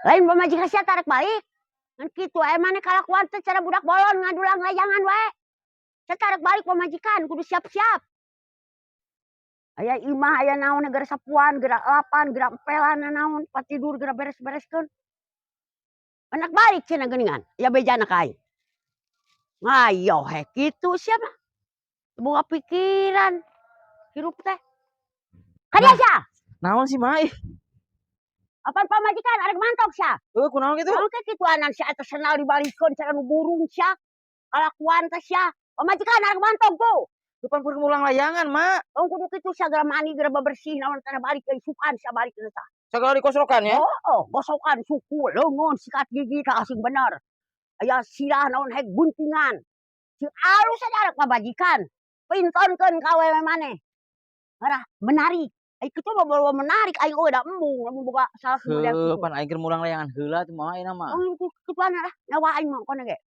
Lain pamajikan sia tarik balik. Ngan kitu aya maneh kalakuan teh cara budak bolon ngadulang layangan wae. Sia tarik balik pamajikan kudu siap-siap. Aya imah, aya naon, geura sapuan, geura lapan, geura empelan, naon, tempat tidur geura beres-bereskeun. Anak balik cenah geuningan, aya bejana ka aing. Ngayo he kitu sia mah. Teu boga pikiran hirup teh. Kadieu sia. Naon sih, Ma? Ih, Apan pamajikan arek mantok sia? Heuh, kunaon kitu? Naon ke kituanan sia eta sendal dibalikeun cara nu burung sia. Kalakuan teh sia. Pamajikan arek mantok tuh. Depan pur mulang layangan, Ma. Tong kudu kitu sia, geura mandi, geura bebersih naon teh, balik isukan sia balik teh. Segala dikosrokan ya. Oh, gosokan suku, leungeun, sikat gigi tah asing bener. Aya sirah naon hek guntingan. Sing alus aja arek pamajikan. Pintonkeun ka awewe maneh. Ngarah menarik. Ai kitu mah bawa menarik, aing oge da embung lamun boga salaki model Heuh, kitu. Pan aing keur mulang layangan heula tuh, Ma, ayeuna mah. Oh, kituanan ah, nyawa aing mah kono ge.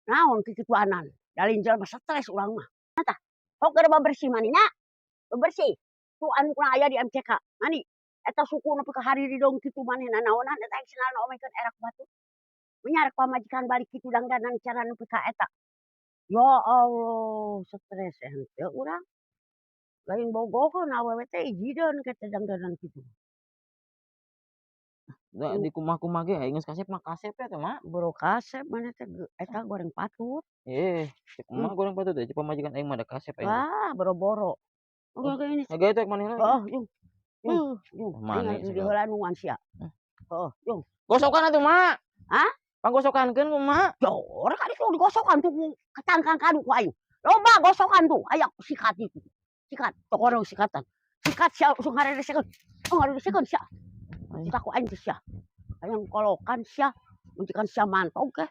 Naon kikituanan? Dalin jelema stres urang mah. Tah, sok geura bebersih mani nya. Bebersih. Tuh anu kurang aya di MCK. Mani. Eta suku nepi ka hariridong kitu maneh nanaonan eta aing sendalna omekeun erak batu. Menyarek pamajikan balik kitu dangdanan cara nepi ka eta. Ya Allah, stres henteu urang. Lain bogoheun awewe teh ijideun ke teh dangdanan kitu. Da di kumaha-kumaha ge aing geus kasep mah kasep ya teh, Ma. Boro kasep maneh teh eta goreng patut. Eh, cek emak goreng patut teh, cek pamajikan aing mah da kasep aing. Wah, boro-boro. Oke, oke ini. Haga itu maneh heula. Oh, yung. Yung, yung. Mani Aing di segala. heula nungguan sia. Heeh, yung. Gosokan atuh, Ma. Hah? Panggosokankeun kumaha? Jor kali tuh digosokan tuh ku ketangkang kadu ku aing. Loba gosokan tuh, aya sikat itu. Sikat, pokoknya sikatan. Sikat sia usung ngareresekeun. Oh, ngareresekeun sia. Sikat ku aing teh sia. Hayang kolokan sia. Majikan sia mantog ke.